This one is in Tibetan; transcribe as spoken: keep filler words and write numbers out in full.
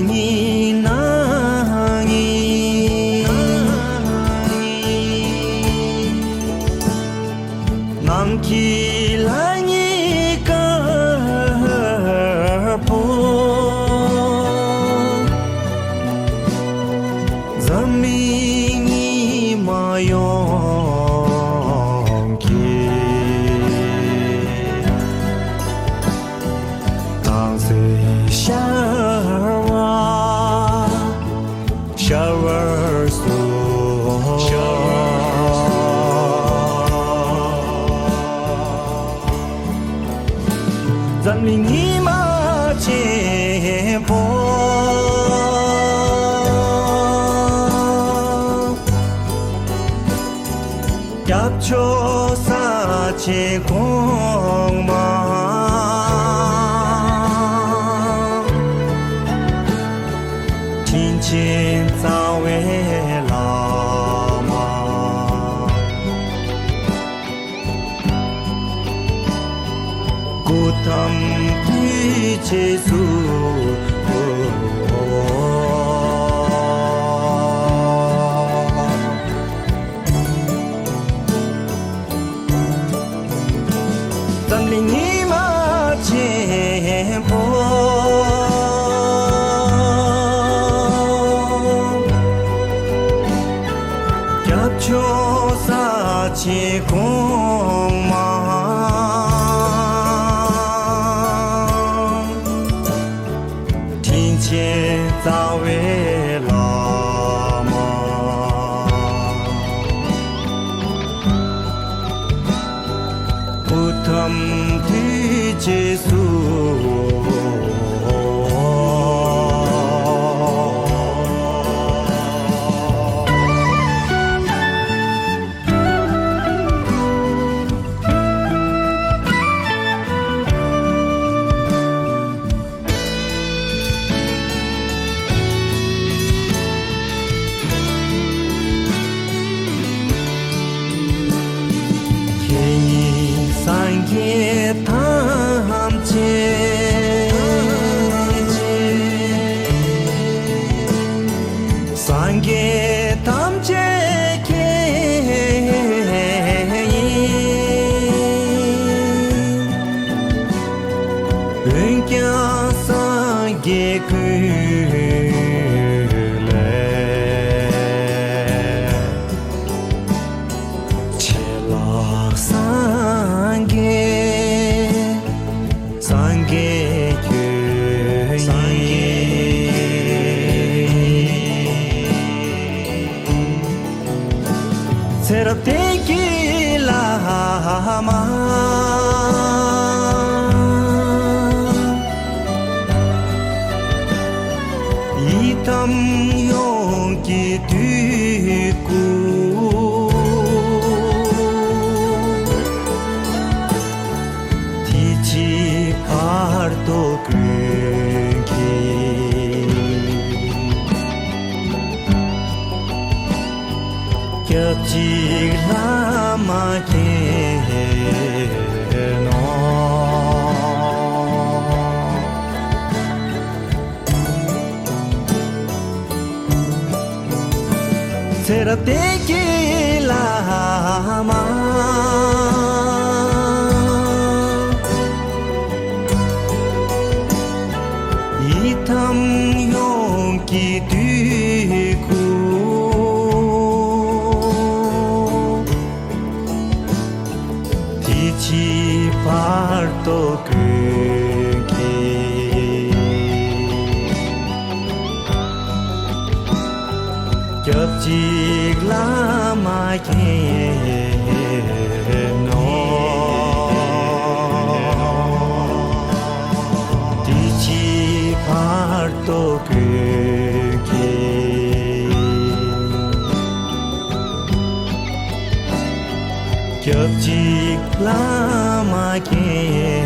ཉིད་ནང་ཉིད། ནམ་མཁའི་ལྷ་ཉིད་དཀར་པོ། འཛམ་གླིང་ཉི་མ་ཡོངས་ཀྱི། སྣང་སྲིད་ཤར་བ་ཤར་བར་གསོལ། འཛམ་གླིང་ཉི་མ་ཆེན་པོ། སྐྱབས་མཆོག་ས་ཆེན་གོང་མ། དྲིན་ཆེན་རྩ་བའི་བླ་མ། སྐུ་ཐམ་དུས་རྗེས་སུ། འཛམ་གླིང་ཉི་མ་ཆེན་པོ། སྐྱབས་མཆོག་ས་ཆེན་གོང་མ། དྲིན་ཆེན་རྩ་བའི་བླ་མ། སྐུ་ཐམ་དུས་རྗེས་སུ། ཁྱེད་ཉིད་སངས་རྒྱས་ཐམས་ཅད། སངས་རྒྱས་ཐམས་ཅད་ཁྱེད་ཡིན། འོན་ཀྱང་སངས་རྒྱས་ཀུན་ལས། ཆེ་ལགས་སངས་རྒྱས། སངས་རྒྱས་ཁྱོད་ཡིན། ཚེ་རབས་གཏན་གྱི་བླ་མ། ཡི་དམ་ཡོངས་ཀྱི་དུས་ཀུན། དུས་ཕྱིས་བར་དོ་ཀུན་གྱི། སྐྱབས་གཅིག་བླ་མ་མཁྱེན་ནོ། ཚེ་རབས་གཏན་གྱི་བླ་མ། ཡི་དམ་ཡོངས་ཀྱི་དུས་ཀུན། དུས་ཕྱིས་བར་དོ་ཀུན་གྱི། སྐྱབས་གཅིག་བླ་མ་མཁྱེན་ནོ། དུས་ཕྱིས་བར་དོ་ཀུན་གྱི། སྐྱབས་གཅིག་བླ་མ་མཁྱེན་